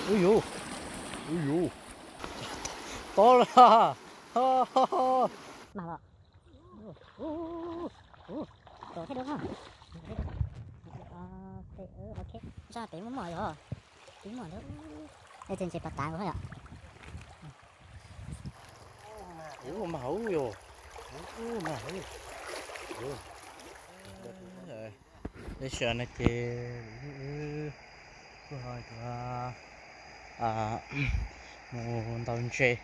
Ui yuv, ui yuv, tob lawm. Mas los. Tus thiab dua. Ok, zaj pem muaj mom yog. Pem muaj thiab. Ej, ntses pas tav nkaus yom. Ub, mas ub yog. Ub, mas ub. Peb sawv no ces wb kuj ho yuav mus ntaus ntses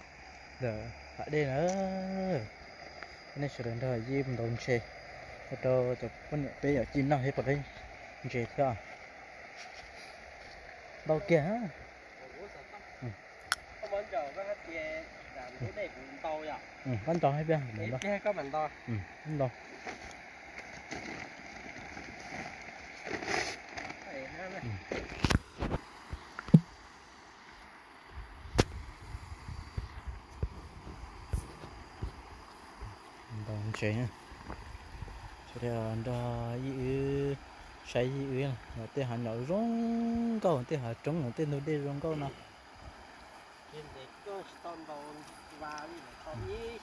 ntawm hav dej na. Nej sawv daws nrog yij mus ntaus ntses, ua rau cov poj niam peb yawm cia noj thiab puas dawb ntses thiab. Ntau kiag. Koj nto hais tias ntau. Ntaus ntses, sawv daws nrog yij wb saib yij wb, tej hav nyom zoo nkauj, tej hav roob, tej ntug dej zoo nkauj no.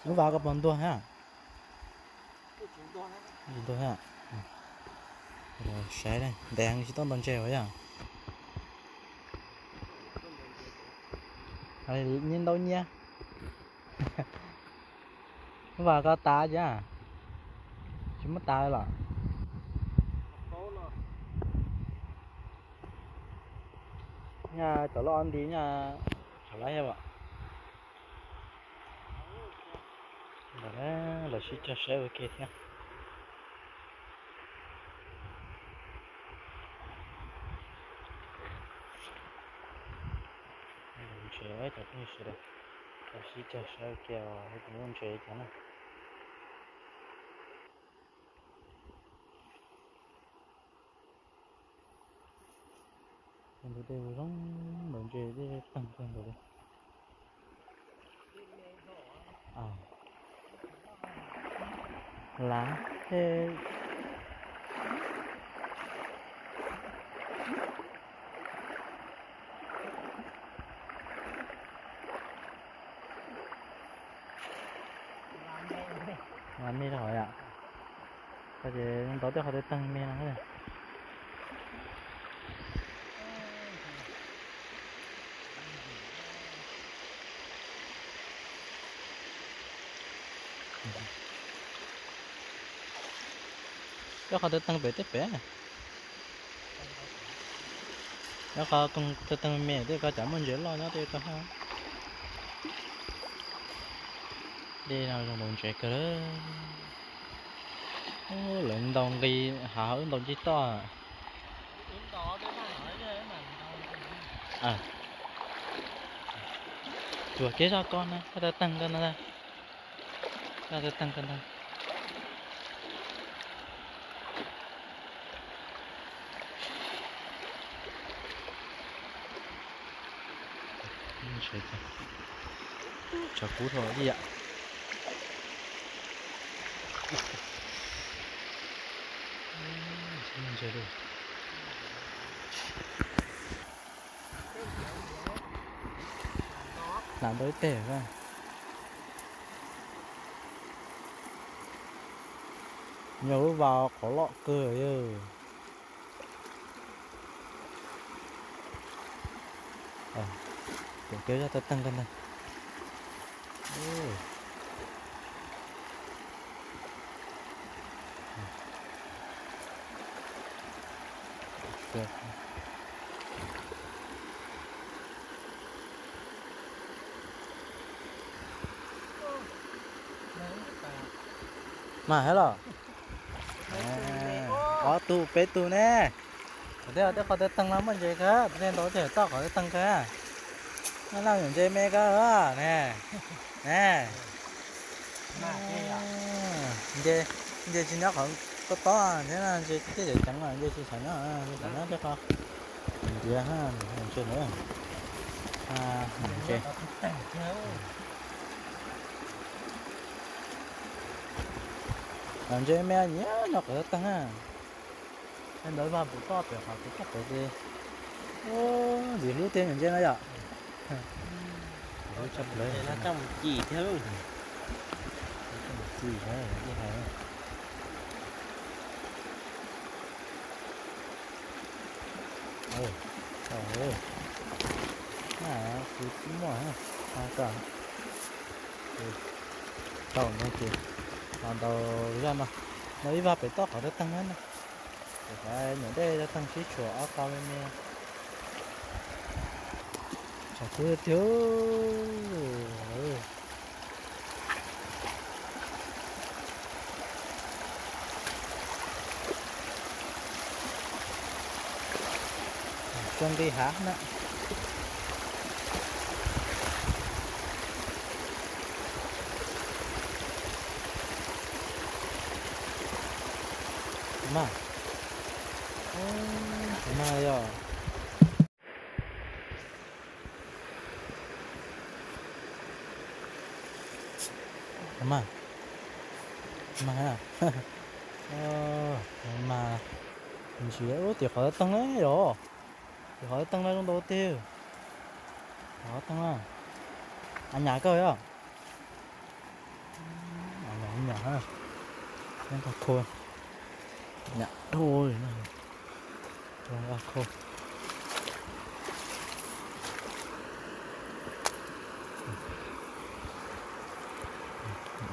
Lub vas koj puas ntuag thiab? Ntuag thiab. Saib ntev heev tsis tau ntaus ntses os yog. Nyiaj ntau nyiaj. Lub vas koj tas cas? Tsis muab tas los? Nyaj cov loj ob nti nyaj, tsav lab yog. Ntawm no los sib cog saib ua ke thiab. Ntses cov phooj ywg sawv daws, los sib cog saib ua ke os, tus muaj ntses cov na. Ntug dej zoo npaum ntses dej teeg kawg nkaus li. Lav thiab. Lav me rau hauv yom. Koj ces ntau tej qhov tej teeg me no. Cov qhov tev teeg pem tej pem. Cov qhov tev teeg me me tej koj cas muaj ntses loj nyob tej koj hab. Dej no zoo ntaus ntses kawg. Lawv ntaus nqi hav hauv wb ntaus ncej toj. Tuam kev zaj ko na, koj tev teeg ko na. Koj tev teeg ko ntag. Tshav kub dhau ib yam. Hnav ntau ib teg. Yog lub vas qhov loj kawg. Tuam kev zaj tev teeg ko ntag. Mas hab los. Ob tug peb tug ne. Tej qhov tev teeg no muaj ntses kawg, tej ntau tej toj qhov tev teeg kawg. Noj laj nyuam ntses me kawg ne. Ne. Ntses, ntses tsis nyob qhov tob tob thiab, ntses tej cawv ceev, ntses tsis txhob nyob, tsis txhob nyob tej qhov ntiav ntses na. Ntses, ntses me nyiam nyob qhov tev teeg na. Ntawd vaj pus toj pem qhov pem toj pem ces, ub, Ntxim hlub thiab niam ntse no yom. Hlub tshaj plaws. Ci thiab. Ci thiab. Kuv muaj, tau no ces los ntaus zaj no, no ib vag pem toj qhov dawb teeg na. Ces qhov nyuam dej dawb teeg sib tshuam ob qho me me. Tshav kub tiag. Txoj nqi hav na. Mas, mas yog. Mas, mas, mas, ntshe ub tim qhov teeb yom. Tim qhov teeb no zoo ntaus tiag. Qhov teeb na. A nyam kawg yom. Nyam, nyam, nyam dhau li no.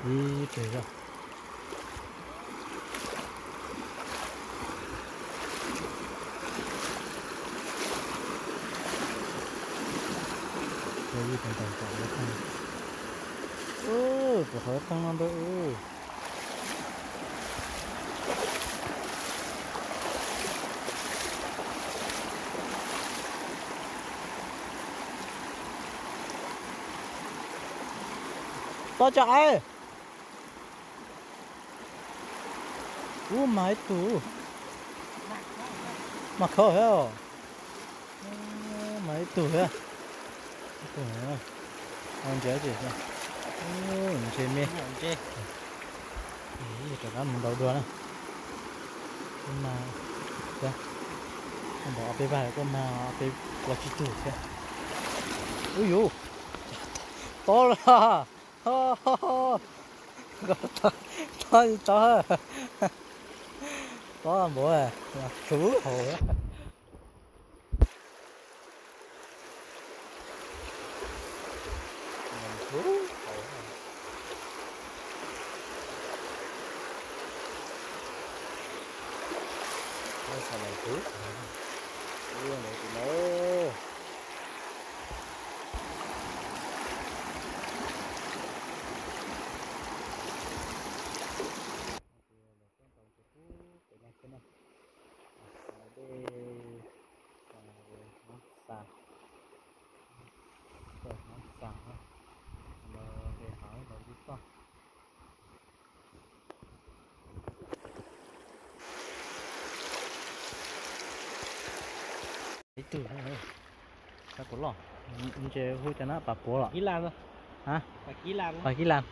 Ib pliag zog. Tus qhov teeb no ntag. Tos tsam. Ub, mas ib tug. Mas khov thiab. Mas ib tug thiab. Ntsia ces ntshe me. Rov qab mus ntaus dua na. Kuj mag thiab. Ntaus ob peb vag kuj mag, ob peb plaub tsib tug thiab. Ub yus, tob lawm. Tob, tob, tob. Tob npaum, tsuv hauv. Dej, hov xa, hov xa, nqe hov ib tog. Ib tug, sab kuv loj, ntshe hu cas na, pas puav los? Pas kib lan.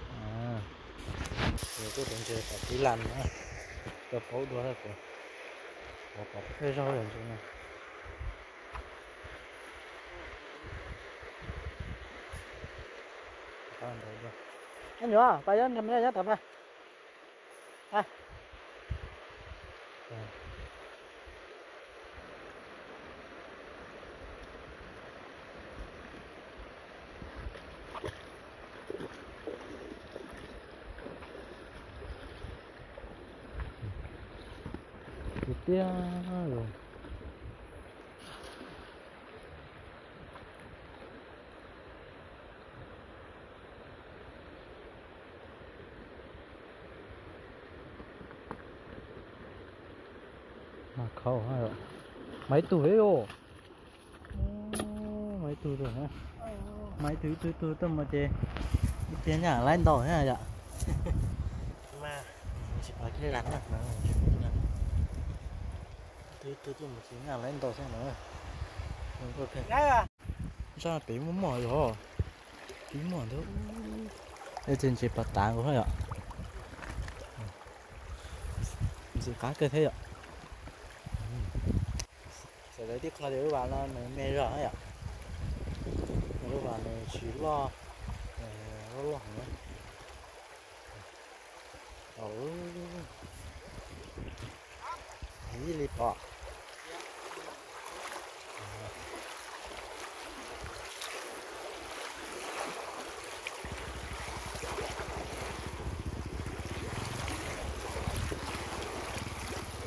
Kuv tus ntshe pas kib lan na, coj paub dua kuv, pas thawj zaug ntshe na. Nyuam, pas nyob nyob tod pas. Tiag tiag los. Mas khov, mas ib tug thiab os. Mas ib tug, mas ib tug ib tug ib tug tuaj mus ces ib pliag nyaj laib ntaus thiab yom. Ib tug ib tug tuaj mus ces nyaj laib ntaus thiab na. Zaj pem muaj muaj yog, pem muaj ntag. Ej, tus ntshe pas tav nkaus yom. Ntxim qab kawg thiab yom. Txawm lawv tib qho tias lub vas no nws me zog yom. Mas nws tsis loj, loj loj heev na. Ib li pom.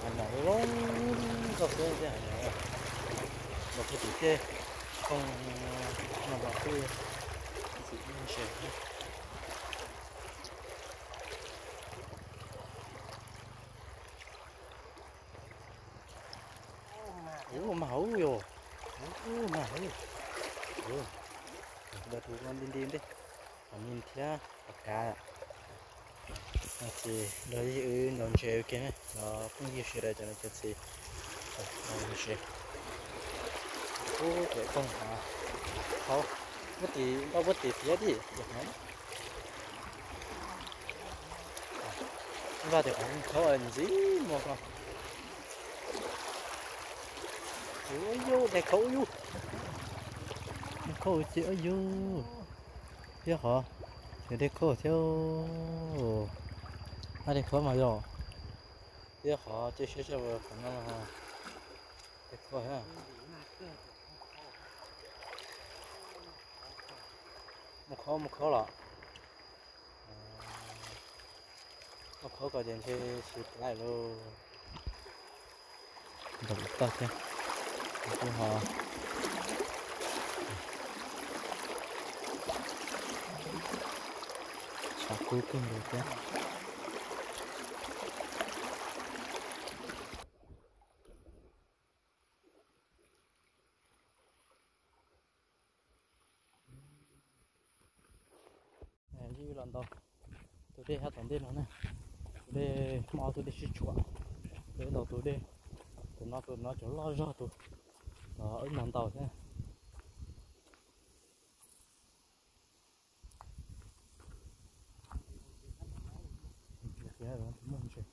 Mas loj loj koj xwb thiab, los puag tim tej koog no los kuj ntxim ntse thiab. Ub, mag ub yom. Ub, mag ub. Ntawd tus no nti nti ntej, pom me thiab pom kav. Ces los yog wb ntaus ntses ua ke na, los phooj ywg sawv daws cov niam cov txiv, ntaus ntses. Ub, cov koog hov, puag tim, npaj puag tim tiab tim, ces hov. Vaj tias qhov mus khaub ntxim muag ko. Ub yus, dej khaub yus. Dej khaub ces ub yus. Thiab qhov, yog dej khaub thiab. Hab dej khaub mas yog. Thiab qhov cia siab tshaj qhov no, dej khaub thiab. Mus khaub, mus khaub los. Mus khaub kom ces ntshe tsis tau lauj. Ntaus toj thiab. Kuj ho tshav kub kawg nkaus thiab. Yeej los ntaus tus dej hab tom ntej no na. Tus dej hmo, tus dej sib tshuam. Ces ntaus tus dej, tus no, tus no cov loj zog tus, los wb mus ntaus thiab. Muaj ntses.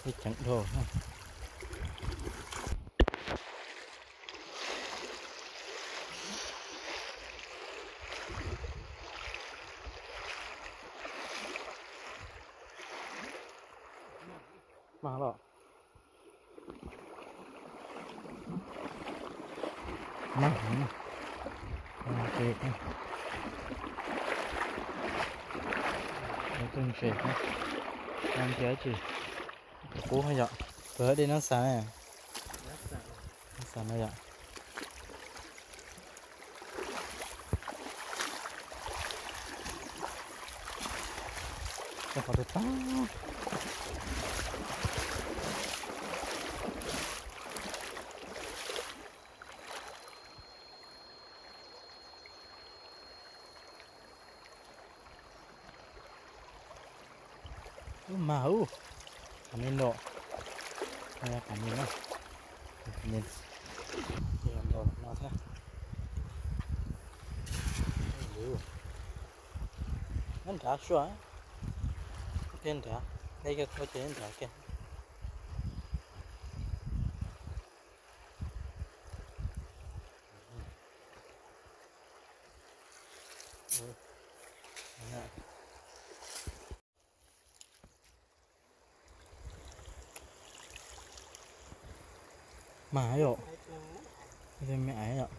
Ib cheem dhau. Mas los. Mas heev. Tus ntses, tus ntses tsis qub yom. Tus dej no xav, xav no yom. Qhov tus tag. Ub mas ub, qhov me no, qhov me no, qhov me no thiab. Nyob nrad suab, nyob nrad, nyob nrad kiag. Mas yom, me ais yom.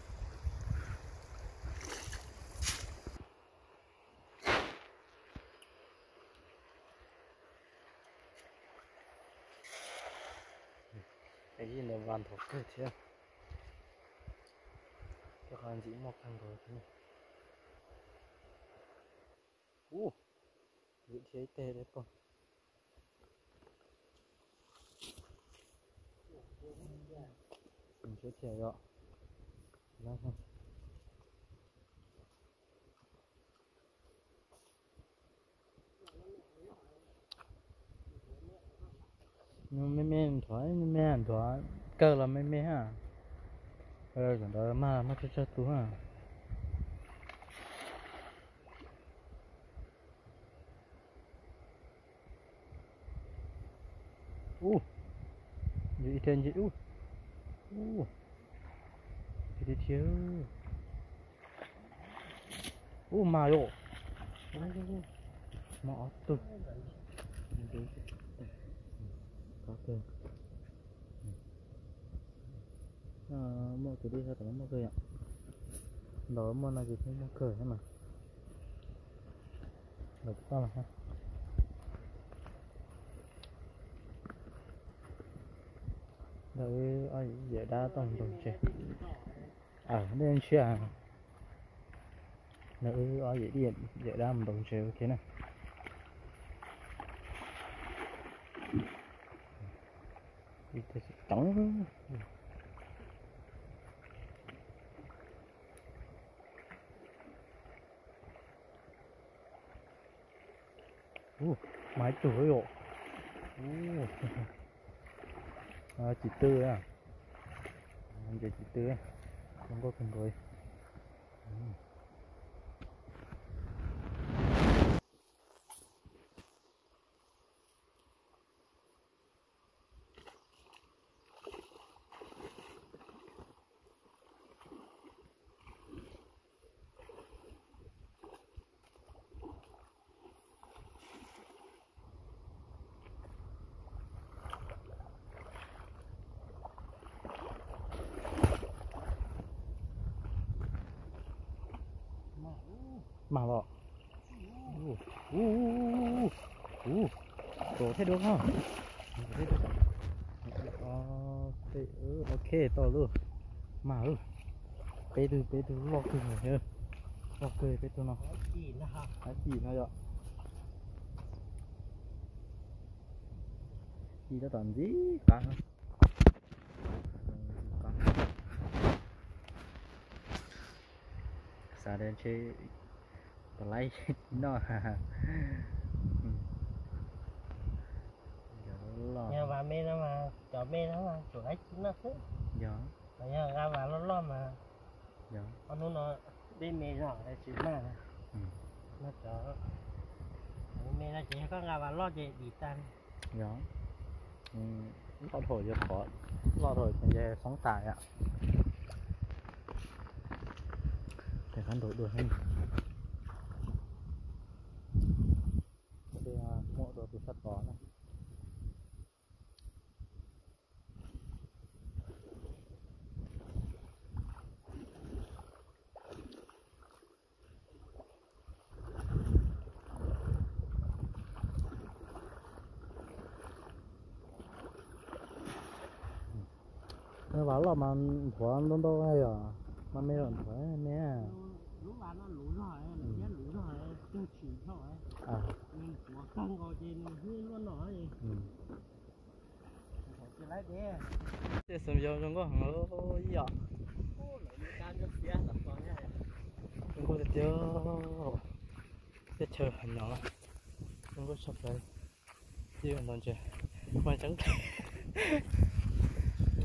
Ib ntawd vas nthav kawg thiab. Cov qhov ntxim muaj kawg nkaus thiab. Ub, ntxim dhia ib teg dej pog. Ntxim dhia yom. Me me nthuav, me me nthuav, kawg los me me ha. Zaum ntawd mag mag tsawg tsawg tus na. Ub, ib thiab ib, ub, ib thiab thiab. Ub, mag yom. Mag ob tug. Muaj tus dib sab tom no muaj kawg yom. Ntaus muaj no ces thiaj muaj kawg thiab mas. Lawv toj los. Ntawm wb ob yawm dab toj nroog tsev. Dej ntshiab. Ntawm wb ob yawm dab, yawm dab mus ntaus ntses ua ke na. Coob. Ub, mag ib tug yom. Ub, ci tw, ntses ci tw, zoo nkauj kawg nkaus li. Mag los. Ub, ub, ub, ub, ub, ub, ub, ub, tus thiab dua koj. Ok, tau lawm. Mag lawm. Peb tug, peb tug loj kawg, loj kawg peb tug no. Dab tsi no yom. Ci tab tom ntxim qab. Xav tias ntshe tus laib ci noj. Yog vas me no mas, cov me no mas tus laib ci noj xwb. Yog, yog nqa vas loj loj mas, yog, ob hnub no dej me zog tsis mag. No cov me no ces yog koj nqa vas loj ces dim tag. Yog, loj dhau yog qhov, loj dhau ces xoob tas yom. Tes qab ntaus dua thiab. Muab dua tus sab tod na. Vas loj mas nthuav ntau ntau yom, mas me los nthuav me. Tej xeem yog zoo nkauj heev ib yom. Zoo nkauj tiag tiag. Teb chaws heev no, zoo nkauj tshaj plaws. Tib ntaus ntses, mas tseeb,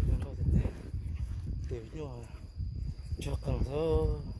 zoo nkauj tiag tiag. Tus nyuj tsuag qees xwb.